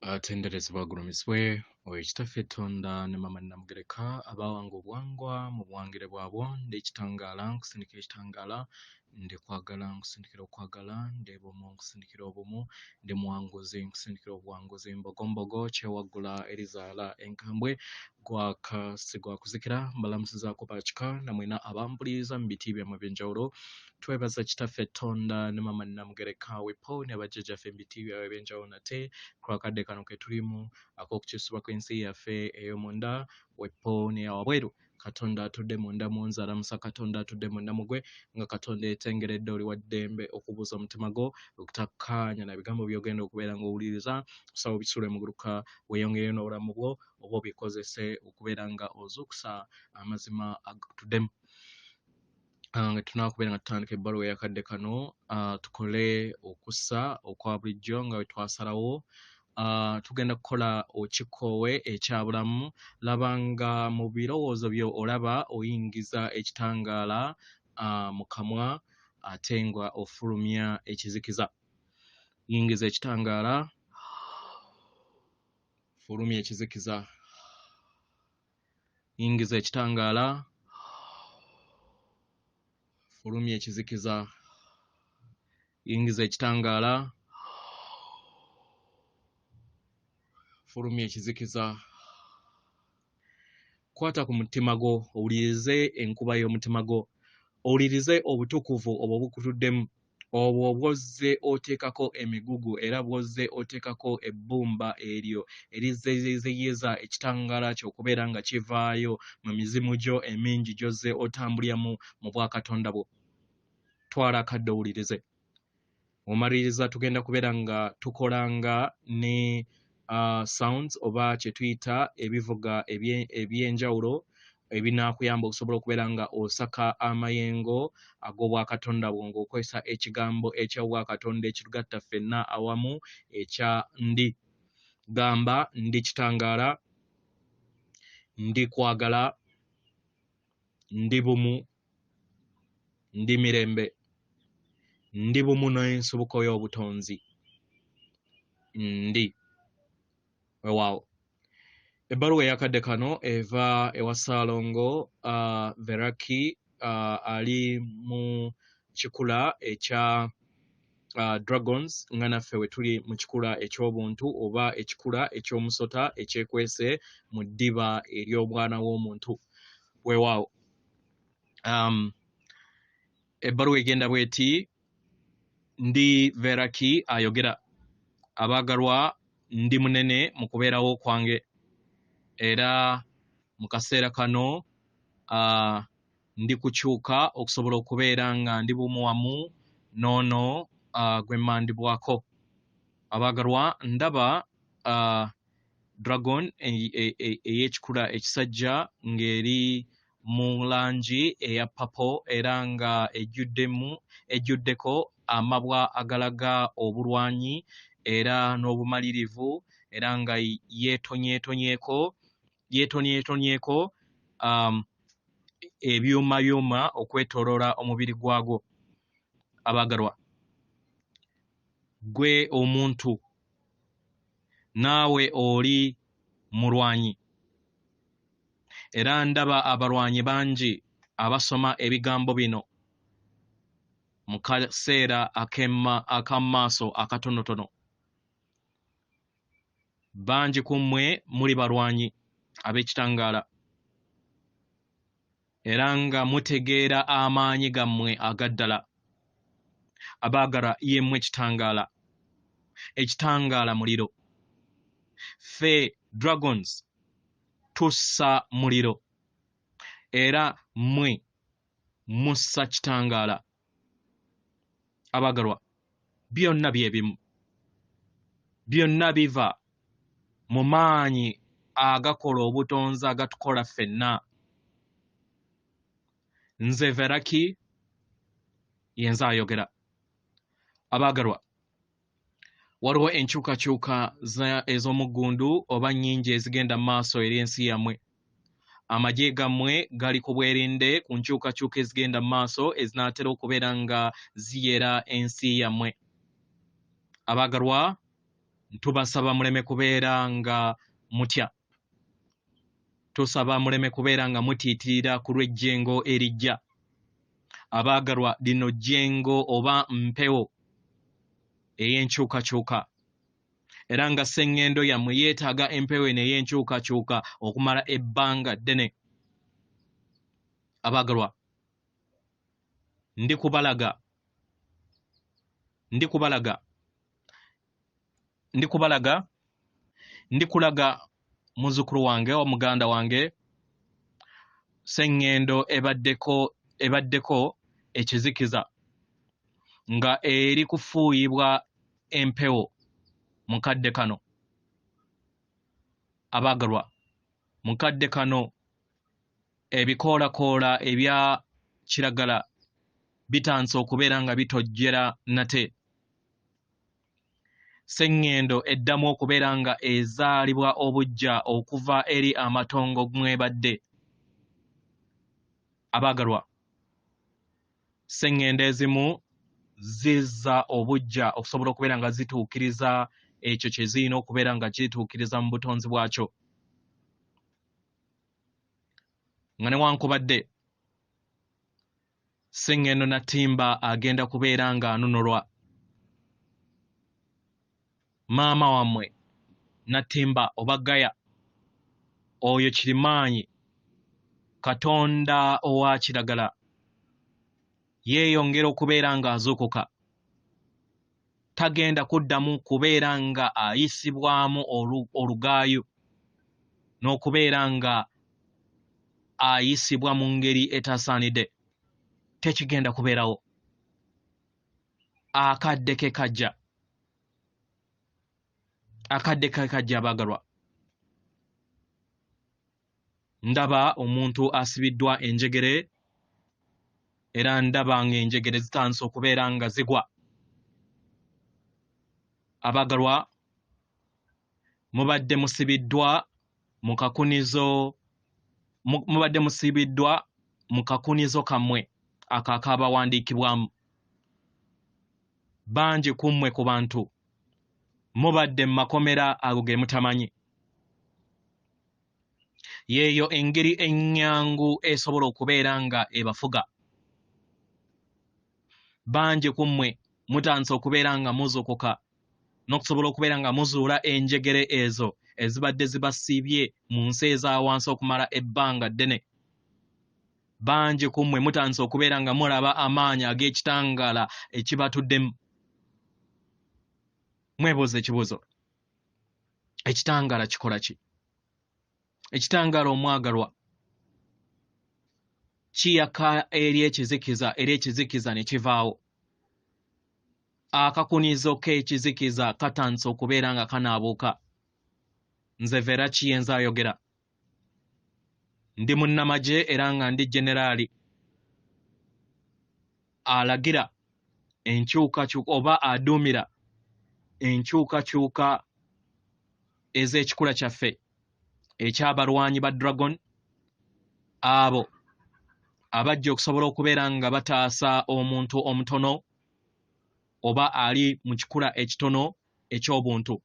Atenderezebwa agulumizibwe oyo Kitaffe Tonda ne Maama Nnamugereka abaawanga obuwangwa mu buwangire bwabwo. Ndi kitangaala nkusindikira ekitangaala, ndi kwagala nkusindikira okwagala, ndi bumu nkusindikira obumu, ndi muwanguzi nkusindikira obuwanguzi, mbogombogo kyewaggula erizaala enkambwe, gwaka si gwa kuzikira. Mbalamusizaako bakika namwena abampuliriza mu biti byammwe eby'enjawulo. Twebaza Kitaffe Tonda ne Maama Nnamugereka wepo ne bajjajjaffe mu biti byabwe eby'enjawulo nate ku lw'akadde kano ke tulimu ak'okukyusibwa kw'ensi yaffe ey'omunda wepo n'eyawabweru. Katonda atudde munda mu nze alamusa Katonda atudde munda mu gwe nga Katonda yeetengeredde oli wa ddembe okubuuza omutima gwo okutakkaanya na bigambo by'ogenda okubeera ng'owuliriza kusaba obisule muguluka weeyongereyo n'obulamu bwo oba obikozese okubeera nga ozuukusa amazima agatuddemu. Nga tunaakubeera nga tutandika ebbaluwa ey'akadde kano, tukole okussa okwa bulijjo nga bwe twasalawo. Tugenda kukola okikoowe ekya bulamu. Laba nga mu birowoozo byo olaba oyingiza ekitangaala mu kamwa ate nga ofulumya ekizikiza. Yingiza ekitangaala, fulumya ekizikiza. Yingiza ekitangaala, fulumya ekizikiza. Yingiza ekitangaala, fulumya ekizikiza. Kwata ku mutima gwo, owulirize enkuba y'omutima gwo, owulirize obutukuvu obwo obukutuddemu, obwo bw'ozze oteekako emigugu era bw'ozze oteekako ebbumba eryo eriziyiza ekitangaala kyo okubeera nga kivaayo mu mizimu gyo emingi gy'ozze otambuliramu mu bwakatonda bwo. Twala akadde owulirize. Omaliriza tugenda kubeera nga tukolanga ne sounds oba kye tuyita ebivuga eby'enjawulo ebinaakuyamba okusobola okubeera nga osaka amayengo ag'obwakatonda bwo ng'okozesa ekigambo eky'obwakatonda ekitugatta ffenna awamu ekya ndi. Gamba ndi kitangaala, ndi kwagala, ndi bumu, ndi mirembe, ndi bumu n'ensibuko y'obutonzi, ndi. Weewaawo. Ebbaluwa ey'akadde kano eva ewa Ssaalongo Veraki ali mu kikula ekya Dragons nga naffe we tuli mu kikula eky'obuntu oba ekikula eky'omusota ekyekwese mu ddiba ery'obwana w'omuntu. Weewaawo. Ebbaluwa egenda bw'eti: Ndi Veraki ayogera. Abaagalwa, ndi munene mu kubeerawo kwange era mu kaseera kano ndi kukyuka okusobola okubeera nga ndi bumu wamu n'ono gwe mmandibwako. Abaagalwa, ndaba dragon ey'ekikula ekisajja ng'eri mu langi eya papo era nga ejjuddeko amabwa agalaga obulwanyi era n'obumalirivu era nga yeetonyeetonyeeko ebyumabyuma okwetooloola omubiri gwagwo. Abaagalwa, ggwe omuntu naawe oli mulwanyi era ndaba abalwanyi bangi abasoma ebigambo bino mu kaseera ak'omu maaso akatonotono. Bangi ku mmwe muli balwanyi ab'ekitangaala era nga mutegeera amaanyi gammwe aga ddala. Abaagala ye mmwe kitangaala, ekitangaala muliro. Ffe Dragons tussa muliro era mmwe mussa kitangaala. Abaagalwa, byonna bye bimu, byonna biva mu maanyi agakola obutonzi agatukola ffenna. Nze Veraki yenze ayogera. Abaagalwa, waliwo enkyukakyuka ez'omuggundu oba nnyingi ezigenda mu maaso eri ensi yammwe. Amagye gammwe gali ku bwerinde ku nkyukakyuka ezigenda mu maaso ezinaatera okubeera nga ziyera ensi yammwe. Abaagalwa, Tubasaba muleme kubeera nga mutya. Tusaba muleme kubeera nga mutiitirira ku lw'ejjengo erijja. Abaagalwa, lino jjengo oba mpewo ey'enkyukakyuka, era nga sseŋŋendo yammwe yeetaaga empewo eno ey'enkyukakyuka okumala ebbanga ddene. Abaagalwa, ndikubalaga, ndikubalaga, ndikubalaga, ndikulaga muzzukulu wange oba muganda wange, sseŋŋendo ebaddeko ekizikiza nga eri kufuuyibwa empewo mu kadde kano. Abaagalwa, mu kadde kano ebikoolakoola ebya kiragala bitandise okubeera nga bitojjera nate. Sseŋŋendo eddamu okubeera nga ezaalibwa obuggya okuva eri amatongo mwebadde. Abaagalwa, sseŋŋendo ezimu zizza obuggya okusobola okubeera nga zituukiriza ekyo kye zirina okubeera nga kituukiriza mu butonzi bwakyo. Nga newankubadde sseŋŋendo Natimba agenda kubeera ng'anunulwa, maama wammwe Natimba oba Gaya oyo kirimaanyi Katonda owa kiragala yeeyongera okubeera ng'azuukuka, tagenda kuddamu kubeera nga ayisibwamu olugaayu n'okubeera nga ayisibwa mu ngeri etasaanidde. Tekigenda kubeerawo. Akadde ke kajja, akadde ke kajja. Abaagalwa, ndaba omuntu asibiddwa enjegere, era ndaba ng'enjegere zitandise okubeera nga zigwa. Abaagalwa, mubadde musibiddwa mu kakunizo, mubadde musibiddwa mu kakunizo kammwe ako akaabawandiikibwamu. Bangi ku mmwe ku bantu mubadde mu makomera ago ge mutamanyi. Yeeyo engeri ennyangu esobola okubeera nga ebafuga. Bangi ku mmwe mutandise okubeera nga muzuukuka n'okusobola okubeera nga muzuula enjegere ezo ezibadde zibasiibye mu nsi eza wansi okumala ebbanga ddene. Bangi ku mmwe mutandise okubeera nga mulaba amaanyi ag'ekitangaala ekibatuddemu. Mwebuuza ekibuuzo, ekitangaala kikola ki? Ekitangaala, omwagalwa, kiyaka eri ekizikiza, era ekizikiza ne kivaawo. Akakunizo k'ekizikiza katandise okubeera nga kanaabuuka. Nze Vera Kiyenza ayogera, ndi munnamagye era nga ndi generaali alagira enkyukakyuka oba aduumira enkyukakyuka ez'ekikula kyaffe ekyabalwanyi ba Dragon, abo abajja okusobola okubeera nga bataasa omuntu omutono oba ali mu kikula ekitono eky'obuntu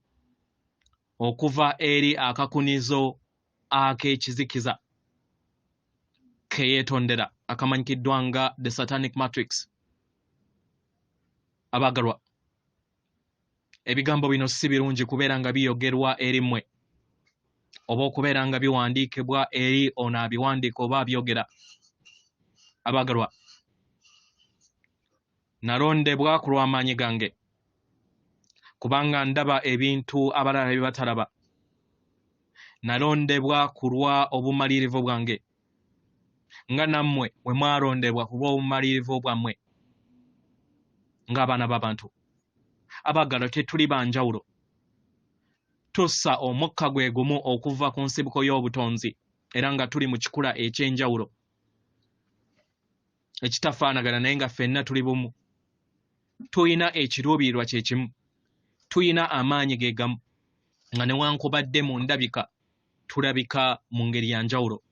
okuva eri akakunizo ak'ekizikiza ke yeetondera akamanyikiddwa nga the Satanic Matrix. Abaagalwa, ebigambo bino si birungi kubeera nga biyogerwa eri mmwe oba okubeera nga biwandiikibwa eri ono abiwandiika oba abyogera. Abaagalwa, nalondebwa ku lw'amaanyi gange, kubanga ndaba ebintu abalala bye batalaba. Nalondebwa ku lwa obumalirivu bwange, nga nammwe bwe mwalondebwa ku lw'obumalirivu bwammwe ng'abaana b'abantu. Abaagalwa, tetuli ba njawulo. Tussa omukka gwe gumu okuva ku nsibuko y'obutonzi, era nga tuli mu kikula eky'enjawulo ekitafaanagana, naye nga ffenna tuli bumu. Tulina ekiruubirirwa kye kimu, tulina amaanyi ge gamu, nga newankubadde mu ndabika tulabika mu ngeri ya njawulo.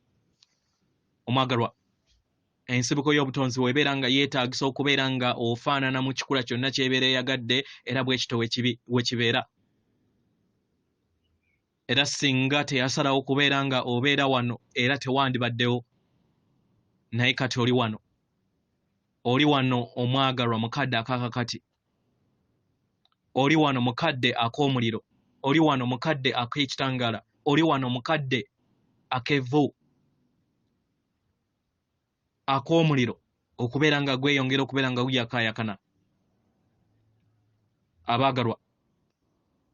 Omwagalwa, ensibuko y'obutonzi webeera nga yeetaagisa okubeera nga ofaanana mu kikula kyonna ky'ebeera eyagadde, era bwe kityo we kibeera. Era singa teyasalawo kubeera nga obeera wano, era tewandibaddewo, naye kati oli wano. Oli wano omwagalwa mukadde akakakati, oli wano mukadde ak'omuliro, oli wano mukadde ak'ekitangaala, oli wano mukadde ak'evvu ak'omuliro, okubeera nga gweyongera okubeera nga guyakaayakana. Abaagalwa,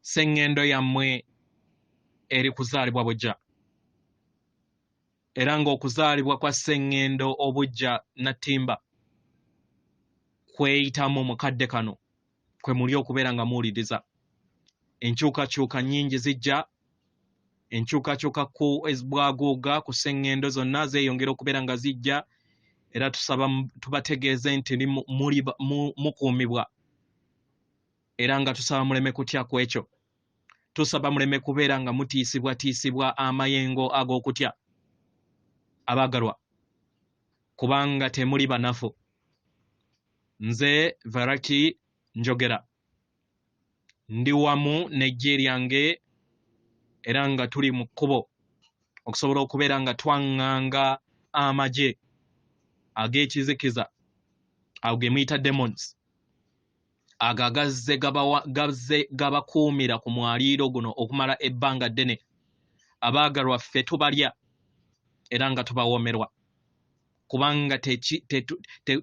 sseŋŋendo yammwe eri kuzaalibwa buggya, era ng'okuzaalibwa kwa sseŋŋendo obuggya nattimba kweyitamu mu kadde kano kwe muli okubeera nga muwuliriza. Enkyukakyuka nnyingi zijja, enkyukakyuka ku bwaguuga ku sseŋŋendo zonna zeeyongera okubeera nga zijja, era tusaba tubategeeze nti muli mukuumibwa, era nga tusaba muleme kutya ku ekyo. Tusaba muleme kubeera nga mutiisibwatiisibwa amayengo ag'okutya, abaagalwa, kubanga temuli banafu. Nze Varaki njogera, ndi wamu n'eggye lyange, era nga tuli mu kkubo okusobola okubeera nga twaŋŋanga amagye ag'ekizikiza, ago ge muyita demons, ago agazze gabakuumira ku mwaliiro guno okumala ebbanga ddene. Abaagalwa, ffe tubalya era nga tubawoomerwa, kubanga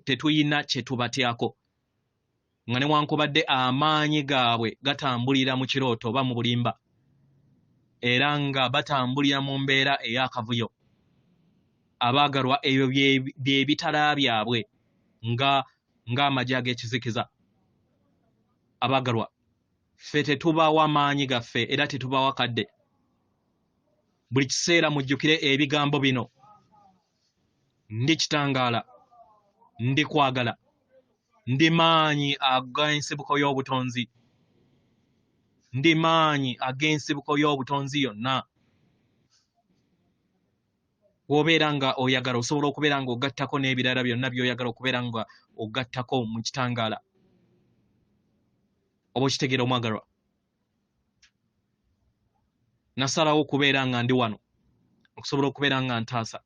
tetuyina kye tubatyako, nga newankubadde amaanyi gaabwe gatambulira mu kirooto oba mu bulimba, era nga batambulira mu mbeera ey'akavuyo. Abaagalwa, ebyo bye bitala byabwe ng'amagye ag'ekizikiza. Abaagalwa, ffe tetubawa maanyi gaffe era tetubawa kadde. Buli kiseera mujjukire ebigambo bino: ndi kitangaala, ndi kwagala, ndi maanyi ag'ensibuko y'obutonzi, ndi maanyi ag'ensibuko y'obutonzi yonna. Bw'obeera nga oyagala, osobola okubeera nga ogattako n'ebirala byonna by'oyagala okubeera nga ogattako mu kitangaala. Oba okitegeera omwagalwa? Nasalawo okubeera nga ndi wano okusobola okubeera nga ntaasa,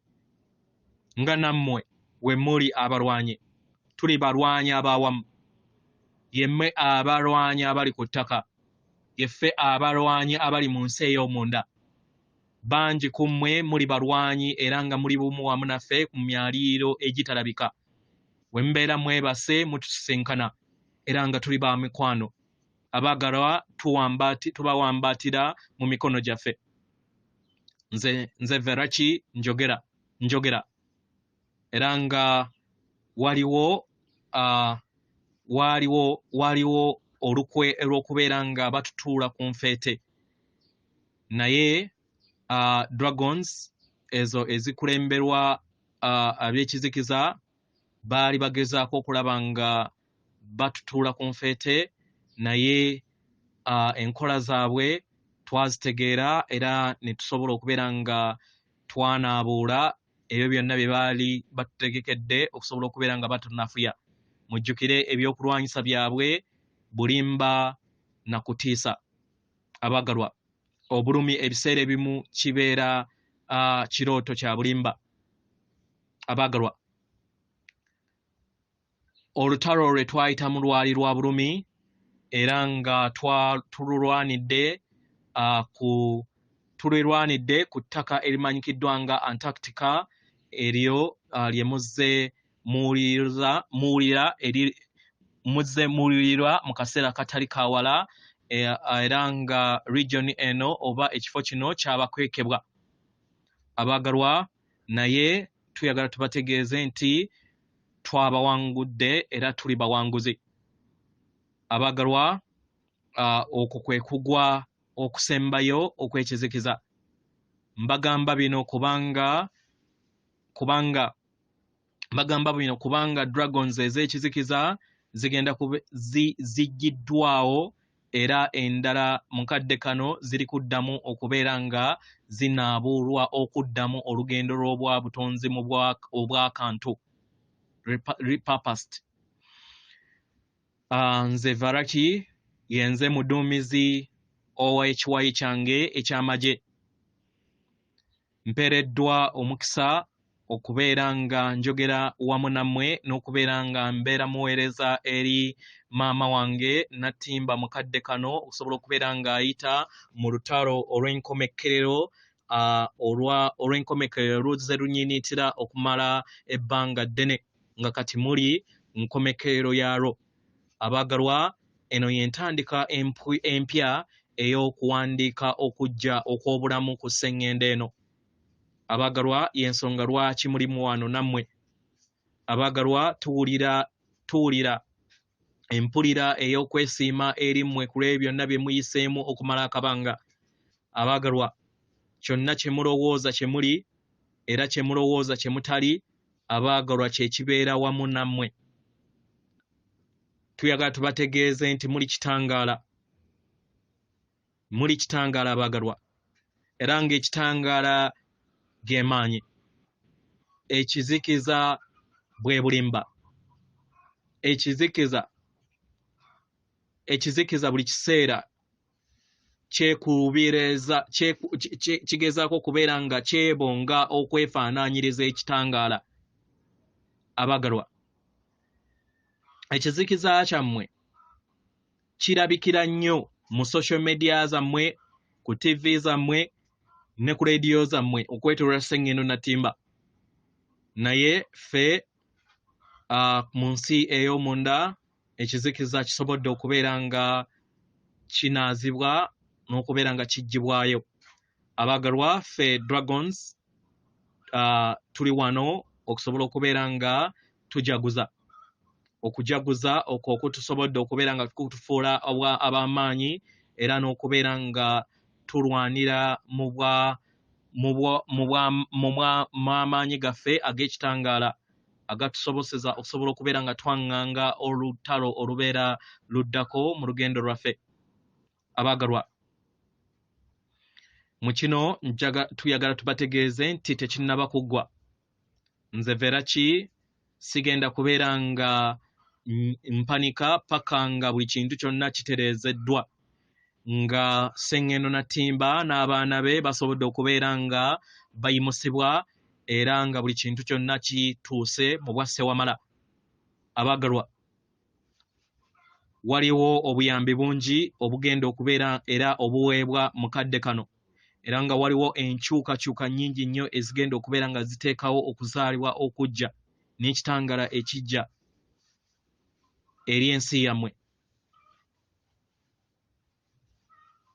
nga nammwe we muli abalwanyi. Tuli balwanyi abawamu. Yemmwe abalwanyi abali ku ttaka, yeffe abalwanyi abali mu nsi ey'omunda. Bangi ku mmwe muli balwanyi era nga muli bumu wamu naffe mu myaliiro egitalabika. We mubeera mwebase mutusisinkana, era nga tuli ba mikwano. Abaagalwa, tubawambaatira mu mikono gyaffe. Nze Veraki njogera, era nga waliwo olukwe olw'okubeera nga batutuula ku nfeete, naye dragons ezo ezikulemberwa ab'ekizikiza baali bagezaako okulaba nga batutuula ku nfeete, naye enkola zaabwe twazitegeera era ne tusobola okubeera nga twanaabuula ebyo byonna bye baali batutegekedde okusobola okubeera nga batunafuya. Mujjukire, ebyokulwanyisa byabwe bulimba na kutiisa. Abaagalwa, obulumi ebiseera ebimu kibeera kirooto kya bulimba. Abaagalwa, olutalo lwe twayitamu lwali lwa bulumi, era nga tululwanidde ku ttaka erimanyikiddwa nga Antarctica, eryo lye muzze muwulira eri muzze muwulirwa mu kaseera katali kawala, era nga region eno oba ekifo kino kyabakwekebwa. Abaagalwa, naye tuyagala tubategeeze nti twabawangudde era tuli bawanguzi. Abaagalwa, okwo kwe kugwa okusembayo okw'ekizikiza. Mbagamba bino kubanga mbagamba bino kubanga dragons ez'ekizikiza zigenda ziggiddwawo, era endala mu kadde kano ziri kuddamu okubeera nga zinaabuulwa okuddamu olugendo lw'obwabutonzi mu obwakantu repurposed. Nze Varaki, yenze muduumizi. ow'ekiwayi kyange eky'amagye. Mpeereddwa omukisa okubeera nga njogera wamu nammwe n'okubeera nga mbeera muweereza eri maama wange Nattimba mu kadde kano okusobola okubeera ng'ayita mu lutalo olw'enkomekkerero olw'enkomekkerero luzze lunyiiniitira okumala ebbanga ddene nga kati muli nkomekkerero yaalwo. Abaagalwa, eno y'entandika empya ey'okuwandiika okuggya okw'obulamu ku sseŋŋendo eno. Abaagalwa, y'ensonga lwaki mulimu wano nammwe. Abaagalwa, tuwulira empulira ey'okwesiima eri mmwe ku lw'ebyo byonna bye muyiseemu okumala akabanga. Abaagalwa, kyonna kye mulowooza kye muli era kye mulowooza kye mutali, abaagalwa kye kibeera wamu nammwe. Tuyagala tubategeeze nti muli kitangaala. Muli kitangaala abaagalwa, era ng'ekitangaala ge maanyi. Ekizikiza bwe bulimba. Ekizikiza buli kiseera kigezaako okubeera nga kyebonga okwefaanaanyiriza ekitangaala. Abaagalwa, ekizikiza kyammwe kirabikira nnyo mu social media zammwe, ku TV zammwe ne ku leediyo zammwe okwetooloola Sseŋŋendo Nattimba. Naye ffe mu nsi ey'omunda ekizikiza kisobodde okubeera nga kinaazibwa n'okubeera nga kiggyibwayo. Abaagalwa, ffe Dragons tuli wano okusobola okubeera nga tujaguza. Okujaguza okwo okutusobodde okubeera nga kutufuula ab'amaanyi era n'okubeera nga tulwanira mu amaanyi gaffe ag'ekitangaala agatusoboseza okusobola okubeera nga twaŋŋanga olutalo olubeera luddako mu lugendo lwaffe. Abaagalwa, mu kino tuyagala tubategeeze nti tekinnaba kuggwa. Nze Veraki sigenda kubeera nga mpanika paka nga buli kintu kyonna kitereezeddwa, nga Sseŋŋendo Nattimba n'abaana be basobodde okubeera nga bayimusibwa era nga buli kintu kyonna kituuse mu bwa Ssewamala. Abaagalwa, waliwo obuyambi bungi obugenda okubeera era obuweebwa mu kadde kano, era nga waliwo enkyukakyuka nnyingi nnyo ezigenda okubeera nga ziteekawo okuzaalibwa okuggya n'ekitangaala ekijja eri ensi yammwe.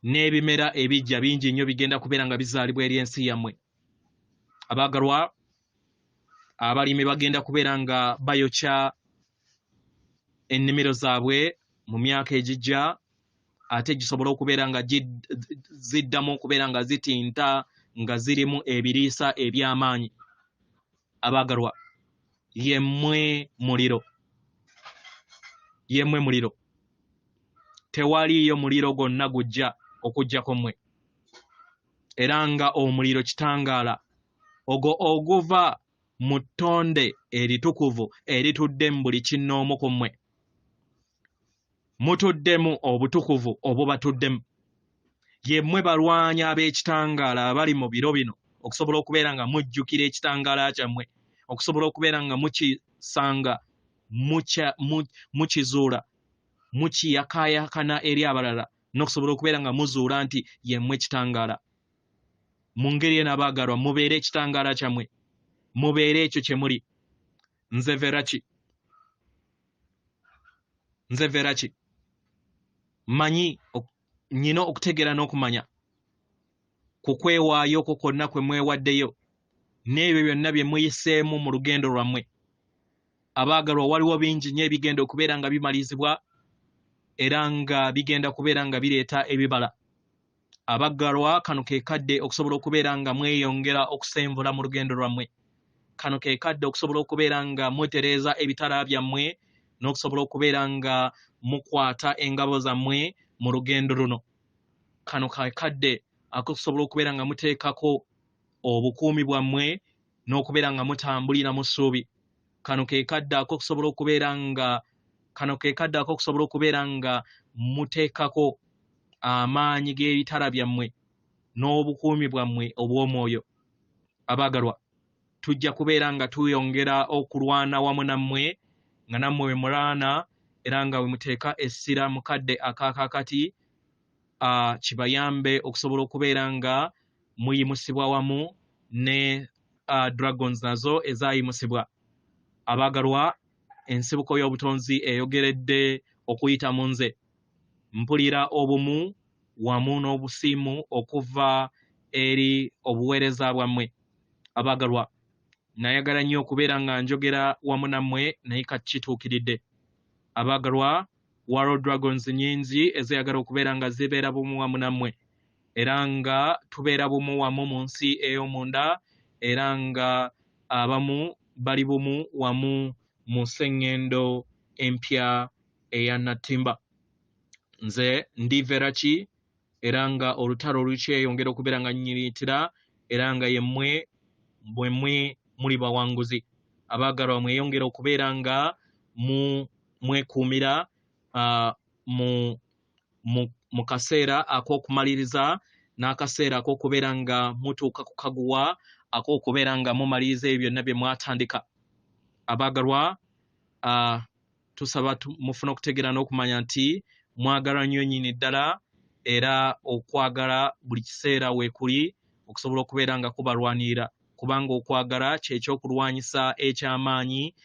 N'ebimera ebijja bingi nnyo bigenda kubeera nga bizaalibwa eri ensi yammwe. Abaagalwa, abalimi bagenda kubeera nga bayokya ennimiro zaabwe mu myaka egijja, ate gisobole okubeera nga ziddamu okubeera nga zitinta nga zirimu ebiriisa eby'amaanyi. Abaagalwa, yemmwe muliro, yemmwe muliro. Tewaliiyo muliro gwonna gujja okuggyako mmwe, era nga omuliro kitangaala ogwo oguva mu ttonde eritukuvu eritudde mu buli kinnoomu ku mmwe. Mutuddemu obutukuvu obubatuddemu. Yemmwe balwanyi ab'ekitangaala abali mu biro bino okusobola okubeera nga mujjukira ekitangaala kyammwe, okusobola okubeera nga mukisanga, mukizuula, mukiyakaayakana eri abalala, n'okusobola okubeera nga muzuula nti yemmwe kitangaala. Mu ngeri eno abaagalwa, mubeere ekitangaala kyammwe, mubeere ekyo kye muli. Nze Veraki, nze Veraki, mmanyi nnina okutegeera n'okumanya ku kwewaayo okwo kwonna kwe mwewaddeyo n'ebyo byonna bye muyiseemu mu lugendo lwammwe. Abaagalwa, waliwo bingi nnyo ebigenda okubeera nga bimalizibwa era nga bigenda kubeera nga bireeta ebibala. Abaagalwa, kano ke kadde okusobola okubeera nga mweyongera okusenvula mu lugendo lwammwe. Kano ke kadde okusobola okubeera nga mutereeza ebitala byammwe n'okusobola okubeera nga mukwata engabo zammwe mu lugendo luno. Kano ke kadde ak'okusobola okubeera nga muteekako obukuumi bwammwe n'okubeera nga mutambulira mu ssuubi. Kano ke kadde ak'okusobola okubeera nga kano ke kadde ak'okusobola okubeera nga muteekako Amaanyi g'ebitala byammwe n'obukuumi bwammwe obw'omwoyo. Abaagalwa, tujja kubeera nga tuyongera okulwana wamu nammwe nga nammwe we mulwana era nga we muteeka essira mu kadde akaakaakati, kibayambe okusobola okubeera nga muyimusibwa wamu ne dragons nazo ezayimusibwa. Abaagalwa, ensibuko y'obutonzi eyogeredde okuyita mu nze. Mpulira obumu wamu n'obusiimu okuva eri obuweereza bwammwe. Abaagalwa, nayagala nnyo okubeera nga njogera wamu nammwe, naye kati kituukiridde. Abaagalwa, waliwo dragons nnyingi ezeyagala okubeera nga zibeera bumu wamu nammwe, era nga tubeera bumu wamu mu nsi ey'omunda, era nga abamu bali bumu wamu mu sseŋŋendo empya eya Nattimba. Nze ndi Veraki, era nga olutalo lukyeyongera okubeera nga nnyiriitira, era nga yemmwe bwemmwe muli bawanguzi. Abaagalwa, mweyongere okubeera nga mwekuumira mu kaseera ak'okumaliriza n'akaseera ak'okubeera nga mutuuka ku kaguwa ak'okubeera nga mumaliriza ebyo byonna bye mwatandika. Abaagalwa, tusaba mufune okutegeera n'okumanya nti mwagalwa nnyo nnyini ddala, era okwagala buli kiseera weekuli okusobola okubeera nga kubalwanirira, kubanga okwagala kyekyokulwanyisa eky'amaanyi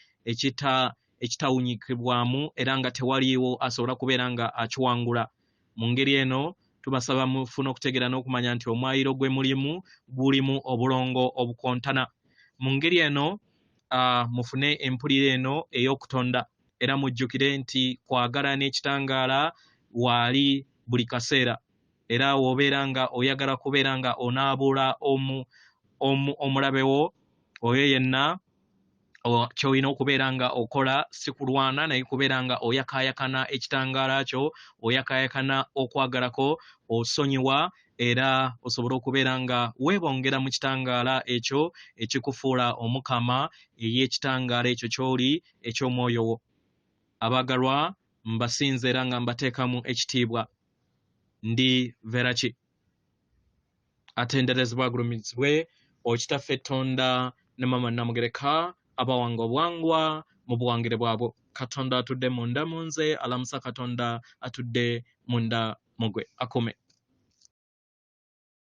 ekitawunyikibwamu, era nga tewaliiwo asobola kubeera nga akiwangula. Mu ngeri eno tubasaba mufune okutegeera n'okumanya nti omwayiro gwe mulimu gulimu obulongo obukontana. Mu ngeri eno mufune empulira eno ey'okutonda, era mujjukire nti kwagala n'ekitangaala waali buli kaseera, era w'obeera nga oyagala kubeera nga onaabuula omulabe wo oyo yenna, ky'olina okubeera nga okola si kulwana, naye kubeera nga oyakaayakana ekitangaala kyo, oyakaayakana okwagalako, osonyiwa, era osobole okubeera nga weebongera mu kitangaala ekyo ekikufuula omukama ey'ekitangaala ekyo ky'oli eky'omwoyo wo. Abaagalwa, mbasinze era nga mbateekamu ekitiibwa. Ndi Veraki. Atenderezebwa agulumizibwe Okitaffe Tonda ne Mama Namugereka, abawanga obuwangwa mu buwangire bwabwo. Katonda atudde munda mu nze alamusa Katonda atudde munda mu gwe. Akume.